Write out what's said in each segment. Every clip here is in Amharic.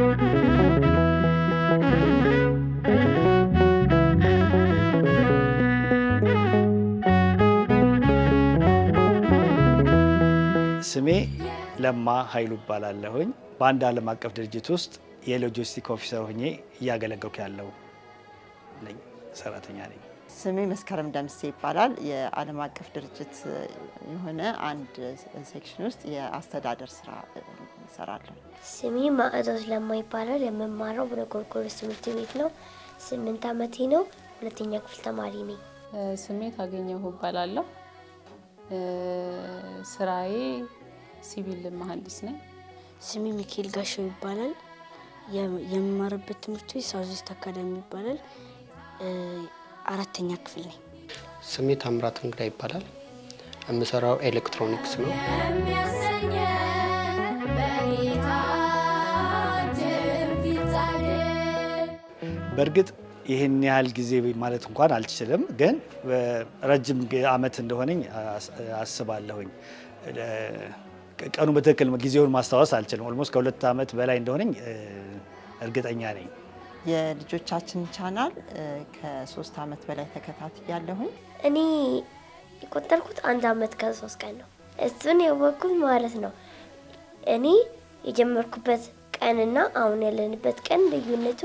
ስሜ ለማ ኃይሉ እባላለሁኝ። በአንድ ዓለም አቀፍ ድርጅት ውስጥ የ logistic officer ሆኜ እያገለገልኩ ያለው ነኝ፣ ሰራተኛ ነኝ። ስሜ መስከረም ደምሴ ይባላል። የዓለም አቀፍ ድርጅት የሆነ አንድ section ውስጥ የአስተዳደር ስራ እሰራለሁ። ስሜ ማዕዶት ለማ ይባላል። የምማረው በጎርጎርዮስ ትምህርት ቤት ነው። 8 ዓመቴ ነው። ሁለተኛ ክፍል ተማሪ ነኝ። ስሜ ታገኘሁ እባላለሁ። ስራዬ ሲቪል መሀንዲስ ነኝ። ስሜ ሚካኤል ጋሻው ይባላል። የምማርበት ትምህርት ቤት ሳውዝ ኢስት አካዳሚ ይባላል። 4ኛ ክፍል ነኝ። ስሜ ታምራት እንግዳ ይባላል። የምሰራው ኤሌክትሮኒክስ ነው። በእርግጥ ይህን ያህል ጊዜ ማለት እንኳን አልችልም፣ ግን ረጅም ዓመት እንደሆነኝ አስባለሁኝ። ቀኑ በትክክል ጊዜውን ማስታወስ አልችልም። Almost ከ2 ዓመት በላይ እንደሆነኝ እርግጠኛ ነኝ። የልጆቻችን ቻናል ከ3 ዓመት በላይ ተከታትያለሁኝ። እኔ የቆጠርኩት 1 ዓመት ከ3 ቀን ነው። እሱን ያወቅኩት ማለት ነው። እኔ የጀመርኩበት ቀንና አሁን ያለንበት ቀን ልዩነቱ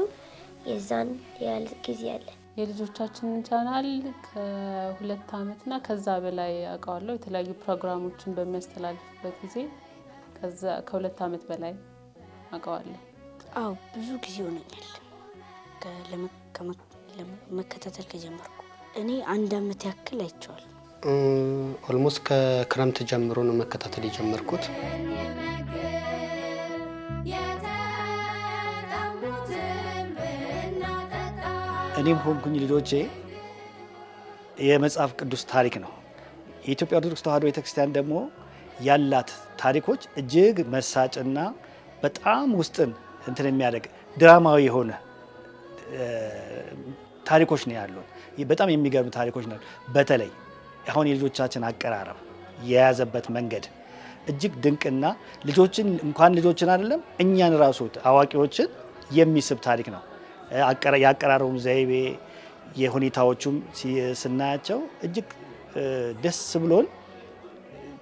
የዛን ያህል ጊዜ አለ። የልጆቻችንን ቻናል ከ2 ዓመትና ከዛ በላይ አውቀዋለሁ። የተለያዩ ፕሮግራሞችን በሚያስተላልፍበት ጊዜ ከዛ ከ2 ዓመት በላይ አውቀዋለሁ። አዎ፣ ብዙ ጊዜ ሆኖኛል ለመከታተል ከጀመርኩ። እኔ 1 ዓመት ያክል አይቼዋለሁ። Almost ከክረምት ጀምሮ ነው መከታተል የጀመርኩት። እኔም ሆንኩኝ ልጆቼ የመጽሐፍ ቅዱስ ታሪክ ነው። የኢትዮጵያ ኦርቶዶክስ ተዋሕዶ ቤተክርስቲያን ደግሞ ያላት ታሪኮች እጅግ መሳጭና በጣም ውስጥን እንትን የሚያደርግ ድራማዊ የሆነ ታሪኮች ነው ያሉት። በጣም የሚገርሙ ታሪኮች ነው። በተለይ አሁን የልጆቻችን አቀራረብ የያዘበት መንገድ እጅግ ድንቅና ልጆችን እንኳን ልጆችን አይደለም እኛን ራሱ አዋቂዎችን የሚስብ ታሪክ ነው። ያቀራረቡም ዘይቤ የሁኔታዎቹም ስናያቸው እጅግ ደስ ብሎን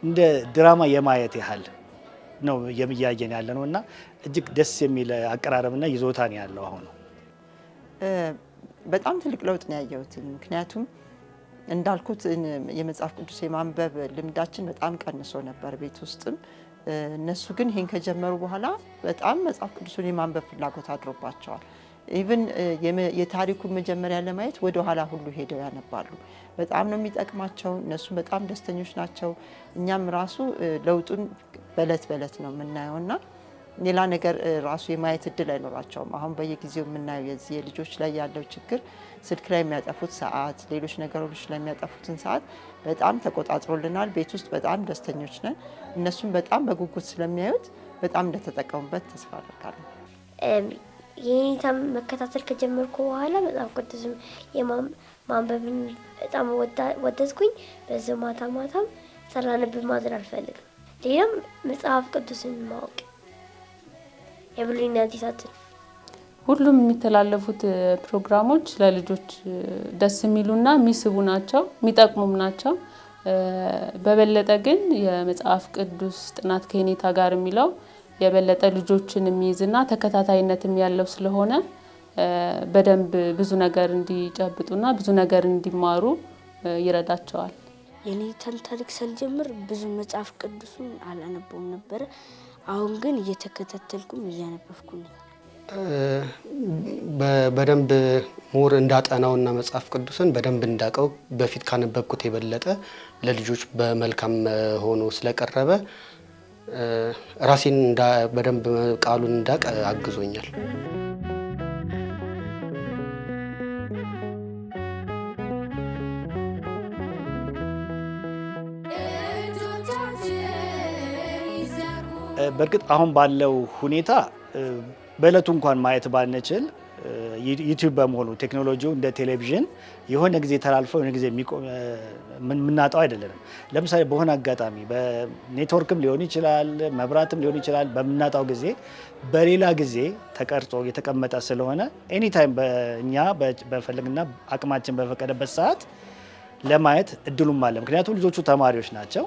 እንደ ድራማ የማየት ያህል ነው የሚያየን ያለ ነውና እጅግ ደስ የሚል አቀራረብና ይዞታ ነው ያለው አሁን። በጣም ትልቅ ለውጥ ነው ያየሁት። ምክንያቱም እንዳልኩት የመጽሐፍ ቅዱስ የማንበብ ልምዳችን በጣም ቀንሶ ነበር ቤት ውስጥም። እነሱ ግን ይሄን ከጀመሩ በኋላ በጣም መጽሐፍ ቅዱስን የማንበብ ፍላጎት አድሮባቸዋል። Even የታሪኩን መጀመሪያ ለማየት ወደ ኋላ ሁሉ ሄደው ያነባሉ። በጣም ነው የሚጠቅማቸው። እነሱም በጣም ደስተኞች ናቸው። እኛም ራሱ ለውጡን በእለት በእለት ነው የምናየውና ሌላ ነገር ራሱ የማየት እድል አይኖራቸውም። አሁን በየጊዜው የምናየው የዚህ የልጆች ላይ ያለው ችግር ስልክ ላይ የሚያጠፉት ሰዓት፣ ሌሎች ነገሮች ላይ የሚያጠፉትን ሰዓት በጣም ተቆጣጥሮልናል። ቤት ውስጥ በጣም ደስተኞች ነን። እነሱም በጣም በጉጉት ስለሚያዩት በጣም እንደተጠቀሙበት ተስፋ አደርጋለሁ። የኔታ መከታተል ከጀመርኩ በኋላ መጽሐፍ ቅዱስም ማንበብን በጣም ወደድኩኝ። በዛው ማታ ማታም ሳላነብ ማደር አልፈልግም። ሌላም መጽሐፍ ቅዱስን ማወቅ የብሉይና ሐዲሳትን ሁሉም የሚተላለፉት ፕሮግራሞች ለልጆች ደስ የሚሉና የሚስቡ ናቸው፣ የሚጠቅሙም ናቸው። በበለጠ ግን የመጽሐፍ ቅዱስ ጥናት ከኔታ ጋር የሚለው የበለጠ ልጆችን የሚይዝና ተከታታይነትም ያለው ስለሆነ በደንብ ብዙ ነገር እንዲጨብጡና ብዙ ነገር እንዲማሩ ይረዳቸዋል። የኔታን ታሪክ ሳልጀምር ብዙ መጽሐፍ ቅዱሱን አላነበውም ነበር። አሁን ግን እየተከታተልኩም እያነበብኩ ነኝ። በደንብ more እንዳጠናውና መጽሐፍ ቅዱስን በደንብ እንዳቀው በፊት ካነበብኩት የበለጠ ለልጆች በመልካም ሆኖ ስለቀረበ ራሴን በደንብ ቃሉን እንዳቅ አግዞኛል። በእርግጥ አሁን ባለው ሁኔታ በእለቱ እንኳን ማየት ባንችል ዩቲዩብ በመሆኑ፣ ቴክኖሎጂው እንደ ቴሌቪዥን የሆነ ጊዜ ተላልፎ የሆነ ጊዜ የምናጣው አይደለንም። ለምሳሌ በሆነ አጋጣሚ በኔትወርክም ሊሆን ይችላል፣ መብራትም ሊሆን ይችላል። በምናጣው ጊዜ በሌላ ጊዜ ተቀርጾ የተቀመጠ ስለሆነ anytime በእኛ በፈለግና አቅማችን በፈቀደበት ሰዓት ለማየት እድሉም አለ። ምክንያቱም ልጆቹ ተማሪዎች ናቸው።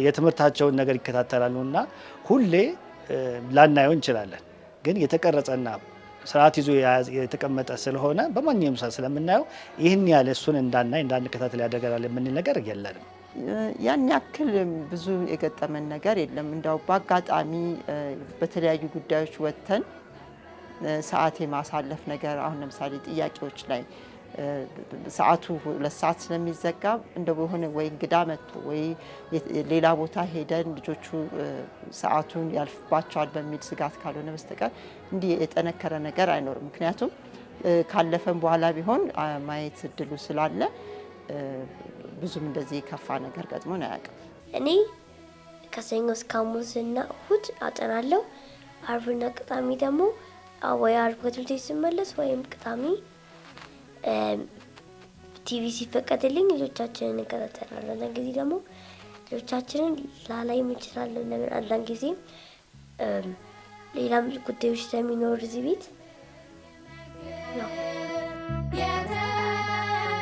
የትምህርታቸውን ነገር ይከታተላሉ እና ሁሌ ላናየው እንችላለን። ግን የተቀረጸና ስርዓት ይዞ የተቀመጠ ስለሆነ በማንኛውም ሰዓት ስለምናየው ይህን ያህል እሱን እንዳናይ፣ እንዳንከታተል ያደርገናል የምንል ነገር የለንም። ያን ያክል ብዙ የገጠመን ነገር የለም። እንዳው በአጋጣሚ በተለያዩ ጉዳዮች ወጥተን ሰዓት የማሳለፍ ነገር፣ አሁን ለምሳሌ ጥያቄዎች ላይ ሰዓቱ 2 ሰዓት ስለሚዘጋ እንደ በሆነ ወይ እንግዳ መጥቶ ወይ ሌላ ቦታ ሄደን ልጆቹ ሰዓቱን ያልፍባቸዋል በሚል ስጋት ካልሆነ በስተቀር እንዲህ የጠነከረ ነገር አይኖርም። ምክንያቱም ካለፈን በኋላ ቢሆን ማየት እድሉ ስላለ ብዙም እንደዚህ የከፋ ነገር ገጥሞን አያውቅም። እኔ ከሰኞ እስከ ሐሙስና እሁድ አጠናለሁ። አርብና ቅዳሜ ደግሞ ወይ አርብ ከትምህርት ቤት ስመለስ ወይም ቅዳሜ ቲቪ ሲፈቀድልኝ ልጆቻችንን እንከታተላለን። አንዳንድ ጊዜ ደግሞ ልጆቻችንን ላላይም እችላለሁ። ለምን አንዳንድ ጊዜ ሌላም ጉዳዮች ስለሚኖር እዚህ ቤት ነው።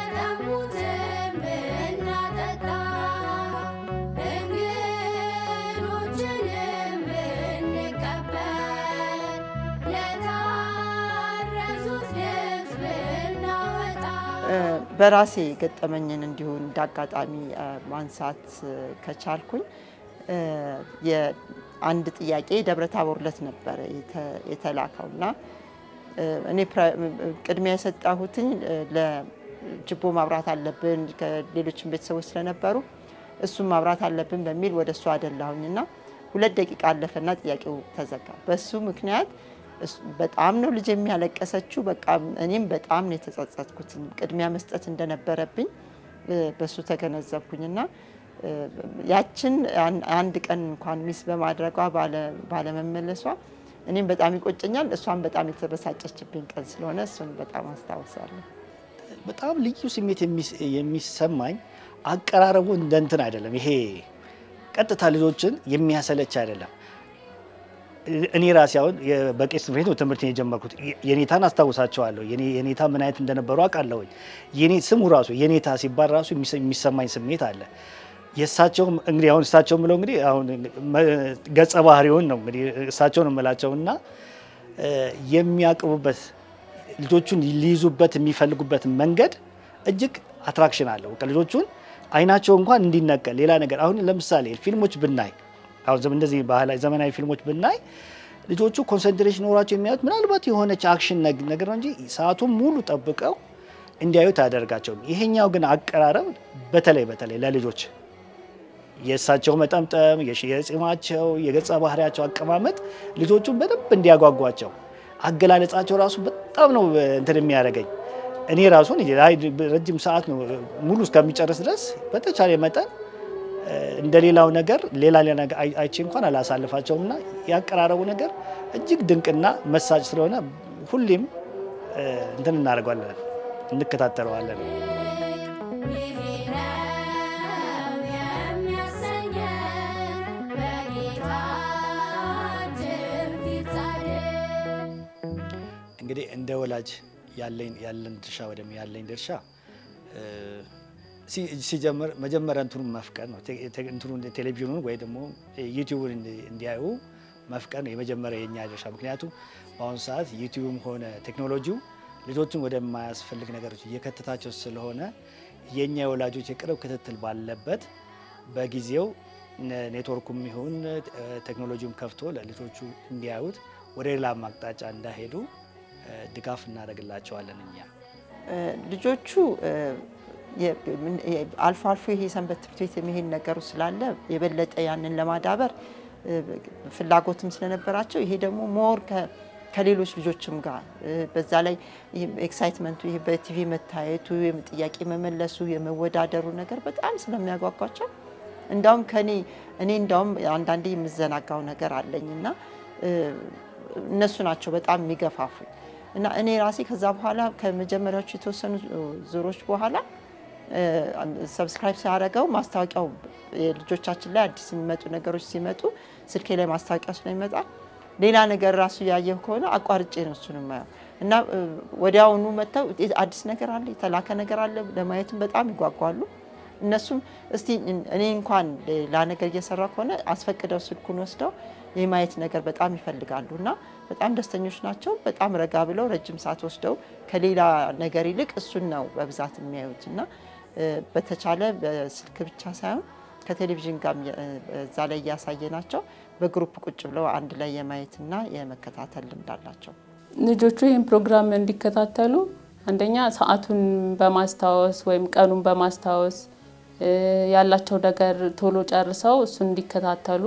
የተጠሙትን ብናጠጣ፣ እንግዶችንም ብንቀበል፣ ለታረዙት ልብስ ብናወጣ። በራሴ የገጠመኝን እንዲሁ እንደ አጋጣሚ ማንሳት ከቻልኩኝ የአንድ ጥያቄ ደብረ ታቦር ዕለት ነበረ የተላከው እና እኔ ቅድሚያ የሰጠሁትኝ ለችቦ ማብራት አለብን፣ ከሌሎችም ቤተሰቦች ስለነበሩ እሱም ማብራት አለብን በሚል ወደ እሱ አደላሁኝ እና 2 ደቂቃ አለፈና ጥያቄው ተዘጋ። በሱ ምክንያት በጣም ነው ልጅ የሚያለቀሰችው። በቃ እኔም በጣም ነው የተጸጸትኩት። ቅድሚያ መስጠት እንደነበረብኝ በሱ ተገነዘብኩኝና ያችን አንድ ቀን እንኳን miss በማድረጓ፣ ባለመመለሷ እኔም በጣም ይቆጨኛል። እሷም በጣም የተበሳጨችብኝ ቀን ስለሆነ እሱን በጣም አስታውሳለሁ። በጣም ልዩ ስሜት የሚሰማኝ አቀራረቡ እንደ እንትን አይደለም። ይሄ ቀጥታ ልጆችን የሚያሰለች አይደለም። እኔ ራሴ አሁን በቄስ ትምህርት ቤት ነው ትምህርቴን የጀመርኩት። የኔታን አስታውሳቸዋለሁ። የኔታ ምን አይነት እንደነበሩ አውቃለሁኝ። የኔ ስሙ ራሱ የኔታ ሲባል ራሱ የሚሰማኝ ስሜት አለ። የእሳቸውም እንግዲህ አሁን እሳቸውም ብለው እንግዲህ አሁን ገጸ ባህሪውን ነው እንግዲህ እሳቸውን እምላቸውና የሚያቀርቡበት፣ ልጆቹን ሊይዙበት የሚፈልጉበት መንገድ እጅግ attraction አለው። በቃ ልጆቹን አይናቸው እንኳን እንዲነቀል ሌላ ነገር አሁን ለምሳሌ ፊልሞች ብናይ፣ አሁን እንደዚህ ባህላዊ ዘመናዊ ፊልሞች ብናይ ልጆቹ concentration ኖሯቸው የሚያዩት ምናልባት የሆነች action ነገር ነው እንጂ ሰዓቱን ሙሉ ጠብቀው እንዲያዩት አያደርጋቸውም። ይሄኛው ግን አቀራረብ በተለይ በተለይ ለልጆች የእሳቸው መጠምጠም፣ የጺማቸው፣ የገጸ ባህሪያቸው አቀማመጥ ልጆቹን በደንብ እንዲያጓጓቸው፣ አገላለጻቸው ራሱ በጣም ነው እንትን የሚያደርገኝ። እኔ ራሱ ረጅም ሰዓት ነው ሙሉ እስከሚጨርስ ድረስ በተቻለ መጠን እንደ ሌላው ነገር ሌላ ሌላ ነገር አይቼ እንኳን አላሳልፋቸውም እና ያቀራረቡ ነገር እጅግ ድንቅና መሳጭ ስለሆነ ሁሌም እንትን እናደርገዋለን፣ እንከታተለዋለን። ይሄ ነው የሚያሰኘን በጌታችን ፊት ጻድቅ። እንግዲህ እንደ ወላጅ ያለን ድርሻ ወይ ደግሞ ያለኝ ድርሻ ሲጀምር መጀመሪያ እንትኑን መፍቀድ ነው። እንትኑን ቴሌቪዥኑን ወይ ደግሞ ዩቲዩብን እንዲያዩ መፍቀድ ነው የመጀመሪያ የኛ ድርሻ። ምክንያቱም በአሁኑ ሰዓት ዩቲዩብም ሆነ ቴክኖሎጂው ልጆችን ወደማያስፈልግ ነገሮች እየከተታቸው ስለሆነ የኛ የወላጆች የቅርብ ክትትል ባለበት በጊዜው ኔትወርኩም ይሁን ቴክኖሎጂውም ከፍቶ ለልጆቹ እንዲያዩት፣ ወደ ሌላ አቅጣጫ እንዳይሄዱ ድጋፍ እናደርግላቸዋለን እኛ። ልጆቹ አልፎ አልፎ ይሄ ሰንበት ትምህርት ቤት የመሄድ ነገሩ ስላለ የበለጠ ያንን ለማዳበር ፍላጎትም ስለነበራቸው ይሄ ደግሞ more ከሌሎች ልጆችም ጋር በዛ ላይ excitement ኡ፣ ይሄ በቲቪ መታየቱ፣ ጥያቄ መመለሱ፣ የመወዳደሩ ነገር በጣም ስለሚያጓጓቸው እንዳውም ከኔ እኔ እንዳውም አንዳንዴ የምዘናጋው ነገር አለኝ እና እነሱ ናቸው በጣም የሚገፋፉኝ። እና እኔ ራሴ ከዛ በኋላ ከመጀመሪያዎቹ የተወሰኑ ዙሮች በኋላ subscribe ሳደርገው ማስታወቂያው የልጆቻችን ላይ አዲስ የሚመጡ ነገሮች ሲመጡ ስልኬ ላይ ማስታወቂያ ስለሚመጣ ሌላ ነገር ራሱ ያየሁ ከሆነ አቋርጬ ነው እሱን የማየው። እና ወዲያውኑ መጥተው አዲስ ነገር አለ፣ የተላከ ነገር አለ ለማየትም በጣም ይጓጓሉ። እነሱም እስቲ እኔ እንኳን ሌላ ነገር እየሰራ ከሆነ አስፈቅደው ስልኩን ወስደው የማየት ነገር በጣም ይፈልጋሉ እና በጣም ደስተኞች ናቸው። በጣም ረጋ ብለው ረጅም ሰዓት ወስደው ከሌላ ነገር ይልቅ እሱን ነው በብዛት የሚያዩት። እና በተቻለ በስልክ ብቻ ሳይሆን ከቴሌቪዥን ጋር እዛ ላይ እያሳየናቸው በ group ቁጭ ብለው አንድ ላይ የማየትና የመከታተል ልምድ አላቸው። ልጆቹ ይህን ፕሮግራም እንዲከታተሉ አንደኛ ሰዓቱን በማስታወስ ወይም ቀኑን በማስታወስ፣ ያላቸው ነገር ቶሎ ጨርሰው እሱን እንዲከታተሉ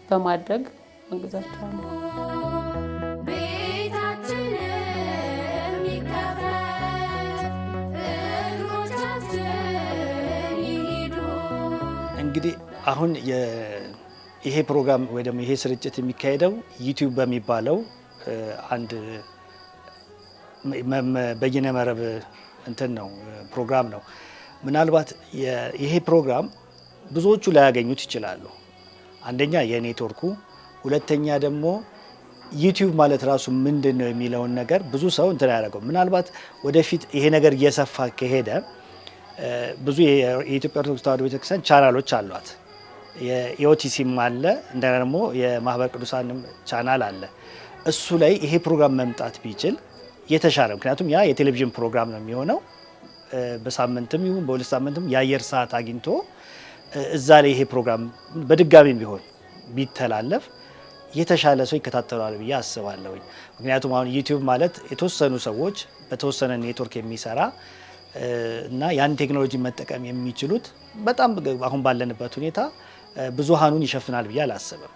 በማድረግ አግዛቸዋለሁ። ቤታችንም ይከፈት፣ እግሮቻችን ይሂዱ። እንግዲህ አሁን ይሄ ፕሮግራም ወይ ደግሞ ይሄ ስርጭት የሚካሄደው YouTube በሚባለው አንድ በይነ መረብ እንትን ነው፣ ፕሮግራም ነው። ምናልባት ይሄ ፕሮግራም ብዙዎቹ ላያገኙት ይችላሉ። አንደኛ የኔትወርኩ፣ ሁለተኛ ደግሞ YouTube ማለት ራሱ ምንድን ነው የሚለውን ነገር ብዙ ሰው እንትን አያደርገው። ምናልባት ወደፊት ይሄ ነገር እየሰፋ ከሄደ ብዙ የኢትዮጵያ ኦርቶዶክስ ተዋሕዶ ቤተክርስቲያን ቻናሎች አሏት። የ EOTC ም አለ፣ እንደገና ደግሞ የማህበረ ቅዱሳንም ቻናል አለ። እሱ ላይ ይሄ ፕሮግራም መምጣት ቢችል የተሻለ፣ ምክንያቱም ያ የቴሌቪዥን ፕሮግራም ነው የሚሆነው። በሳምንትም ይሁን በ2 ሳምንትም የአየር ሰዓት አግኝቶ እዛ ላይ ይሄ ፕሮግራም በድጋሚም ቢሆን ቢተላለፍ የተሻለ ሰው ይከታተለዋል ብዬ አስባለሁኝ። ምክንያቱም አሁን YouTube ማለት የተወሰኑ ሰዎች በተወሰነ ኔትወርክ የሚሰራ እና ያን ቴክኖሎጂ መጠቀም የሚችሉት በጣም አሁን ባለንበት ሁኔታ ብዙሃኑን ይሸፍናል ብዬ አላስብም።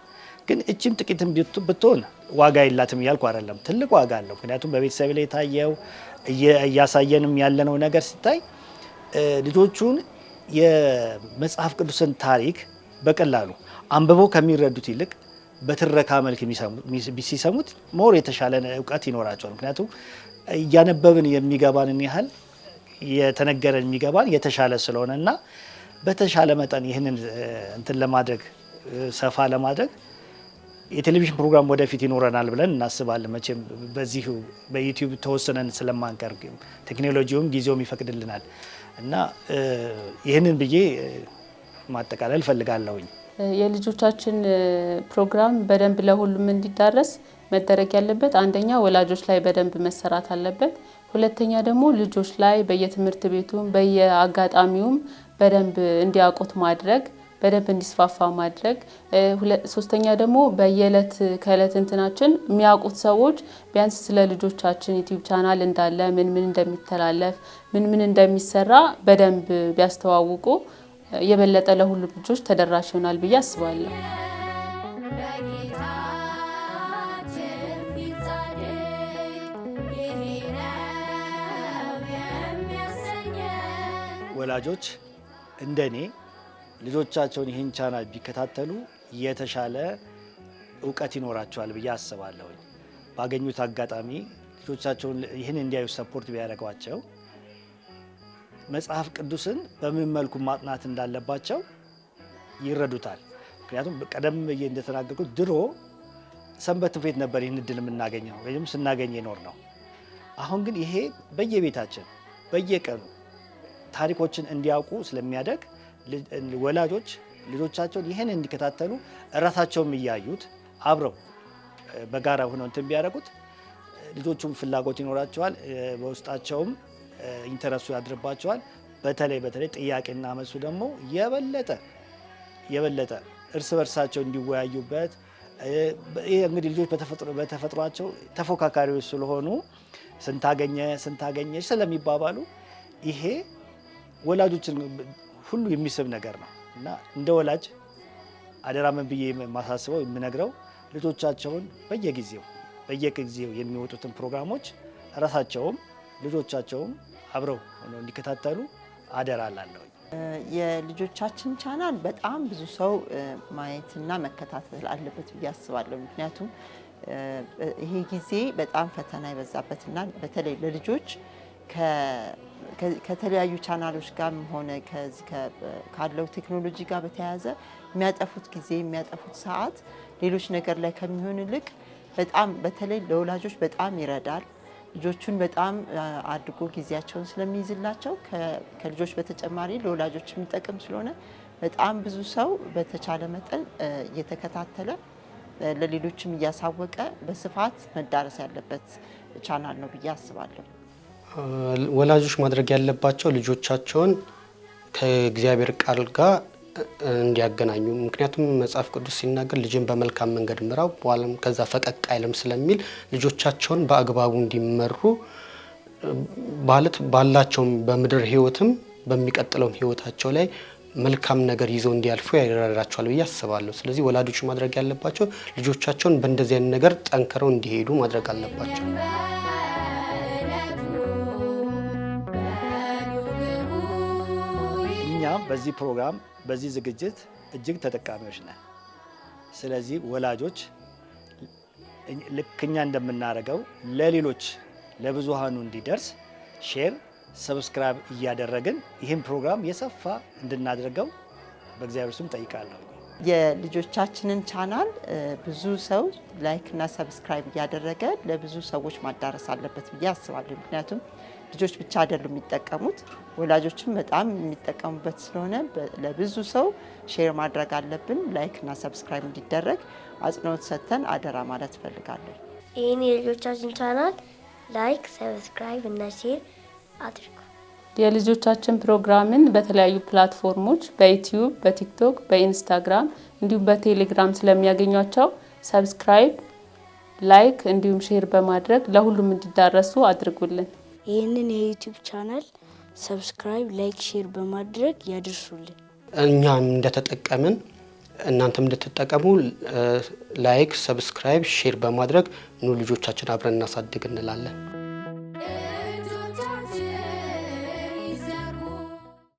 ግን እችም ጥቂትም ብትሆን ዋጋ የላትም እያልኩ አይደለም። ትልቅ ዋጋ አለው። ምክንያቱም በቤተሰብ ላይ የታየው እያሳየንም ያለነው ነገር ሲታይ ልጆቹን የመጽሐፍ ቅዱስን ታሪክ በቀላሉ አንብበው ከሚረዱት ይልቅ በትረካ መልክ ሲሰሙት more የተሻለ እውቀት ይኖራቸዋል። ምክንያቱም እያነበብን የሚገባንን ያህል የተነገረን የሚገባን የተሻለ ስለሆነ እና በተሻለ መጠን ይህንን እንትን ለማድረግ፣ ሰፋ ለማድረግ የቴሌቪዥን ፕሮግራም ወደፊት ይኖረናል ብለን እናስባለን። መቼም በዚሁ በ YouTube ተወስነን ስለማንቀር ቴክኖሎጂውም ጊዜውም ይፈቅድልናል እና ይህንን ብዬ ማጠቃለል እፈልጋለሁኝ። የልጆቻችን ፕሮግራም በደንብ ለሁሉም እንዲዳረስ መደረግ ያለበት አንደኛ ወላጆች ላይ በደንብ መሰራት አለበት። ሁለተኛ ደግሞ ልጆች ላይ በየትምህርት ቤቱም በየአጋጣሚውም በደንብ እንዲያውቁት ማድረግ፣ በደንብ እንዲስፋፋ ማድረግ። ሶስተኛ ደግሞ በየዕለት ከዕለት እንትናችን የሚያውቁት ሰዎች ቢያንስ ስለ ልጆቻችን YouTube channel እንዳለ፣ ምን ምን እንደሚተላለፍ፣ ምን ምን እንደሚሰራ በደንብ ቢያስተዋውቁ የበለጠ ለሁሉም ልጆች ተደራሽ ይሆናል ብዬ አስባለሁ። በጌታችን ፊት ጻድቅ ይሄ ነው የሚያሰኘን። ወላጆች እንደኔ ልጆቻቸውን ይህን ቻናል ቢከታተሉ የተሻለ እውቀት ይኖራቸዋል ብዬ አስባለሁኝ። ባገኙት አጋጣሚ ልጆቻቸውን ይህን እንዲያዩ support ቢያደርጓቸው መጽሐፍ ቅዱስን በምን መልኩ ማጥናት እንዳለባቸው ይረዱታል። ምክንያቱም ቀደም ብዬ እንደተናገርኩት ድሮ ሰንበት ትምህርት ቤት ነበር ይህን እድል የምናገኘው ወይም ስናገኝ የኖርነው። አሁን ግን ይሄ በየቤታችን በየቀኑ ታሪኮችን እንዲያውቁ ስለሚያደርግ ወላጆች ልጆቻቸውን ይህን እንዲከታተሉ እራሳቸውም እያዩት አብረው በጋራ ሆነው እንትን ቢያደርጉት ልጆቹም ፍላጎት ይኖራቸዋል፣ በውስጣቸውም interest ኡ ያድርባቸዋል። በተለይ በተለይ ጥያቄና መልሱ ደግሞ የበለጠ የበለጠ እርስ በርሳቸው እንዲወያዩበት፣ ይህ እንግዲህ ልጆች በተፈጥሯቸው ተፎካካሪዎች ስለሆኑ ስንታገኘ ስንታገኘች ስለሚባባሉ ይሄ ወላጆችን ሁሉ የሚስብ ነገር ነው። እና እንደ ወላጅ አደራ ምን ብዬ የማሳስበው፣ የምነግረው ልጆቻቸውን በየጊዜው በየጊዜው የሚወጡትን ፕሮግራሞች ራሳቸውም ልጆቻቸውም አብረው ሆነው እንዲከታተሉ አደራ እላለሁኝ። የልጆቻችን ቻናል በጣም ብዙ ሰው ማየትና መከታተል አለበት ብዬ አስባለሁ። ምክንያቱም ይሄ ጊዜ በጣም ፈተና የበዛበትና በተለይ ለልጆች ከተለያዩ ቻናሎች ጋርም ሆነ ከዚህ ካለው ቴክኖሎጂ ጋር በተያያዘ የሚያጠፉት ጊዜ፣ የሚያጠፉት ሰዓት ሌሎች ነገር ላይ ከሚሆን ይልቅ በጣም በተለይ ለወላጆች በጣም ይረዳል። ልጆቹን በጣም አድርጎ ጊዜያቸውን ስለሚይዝላቸው ከልጆች በተጨማሪ ለወላጆች የሚጠቅም ስለሆነ በጣም ብዙ ሰው በተቻለ መጠን እየተከታተለ፣ ለሌሎችም እያሳወቀ በስፋት መዳረስ ያለበት ቻናል ነው ብዬ አስባለሁ። ወላጆች ማድረግ ያለባቸው ልጆቻቸውን ከእግዚአብሔር ቃል ጋር እንዲያገናኙ፣ ምክንያቱም መጽሐፍ ቅዱስ ሲናገር ልጅን በመልካም መንገድ ምራው፣ በኋላም ከዛ ፈቀቅ አይልም ስለሚል ልጆቻቸውን በአግባቡ እንዲመሩ ማለት ባላቸውም በምድር ሕይወትም በሚቀጥለውም ሕይወታቸው ላይ መልካም ነገር ይዘው እንዲያልፉ ይረዳቸዋል ብዬ አስባለሁ። ስለዚህ ወላጆች ማድረግ ያለባቸው ልጆቻቸውን በእንደዚህ አይነት ነገር ጠንክረው እንዲሄዱ ማድረግ አለባቸው። በዕለቱ በሉ ግቡ። እኛም በዚህ ፕሮግራም፣ በዚህ ዝግጅት እጅግ ተጠቃሚዎች ነን። ስለዚህ ወላጆች ልክ እኛ እንደምናደርገው ለሌሎች ለብዙሃኑ እንዲደርስ share፣ subscribe እያደረግን ይህን ፕሮግራም የሰፋ እንድናደርገው በእግዚአብሔር ስም ጠይቃለሁ። የልጆቻችንን ቻናል ብዙ ሰው like እና subscribe እያደረገ ለብዙ ሰዎች ማዳረስ አለበት ብዬ አስባለሁ። ምክንያቱም ልጆች ብቻ አይደሉም የሚጠቀሙት፣ ወላጆችም በጣም የሚጠቀሙበት ስለሆነ ለብዙ ሰው share ማድረግ አለብን። Like እና subscribe እንዲደረግ አጽንኦት ሰጥተን አደራ ማለት እፈልጋለሁ። ይህን የልጆቻችን ቻናል like፣ subscribe እና share አድርጉ። የልጆቻችን ፕሮግራምን በተለያዩ platform ኦች በዩቲዩብ፣ በቲክቶክ፣ በኢንስታግራም እንዲሁም በቴሌግራም ስለሚያገኟቸው subscribe፣ like እንዲሁም share በማድረግ ለሁሉም እንዲዳረሱ አድርጉልን። ይህንን የዩቲዩብ ቻናል subscribe፣ like፣ share በማድረግ ያድርሱልን። እኛም እንደተጠቀምን እናንተም እንድትጠቀሙ like፣ subscribe፣ share በማድረግ ኑ ልጆቻችን አብረን እናሳድግ እንላለን።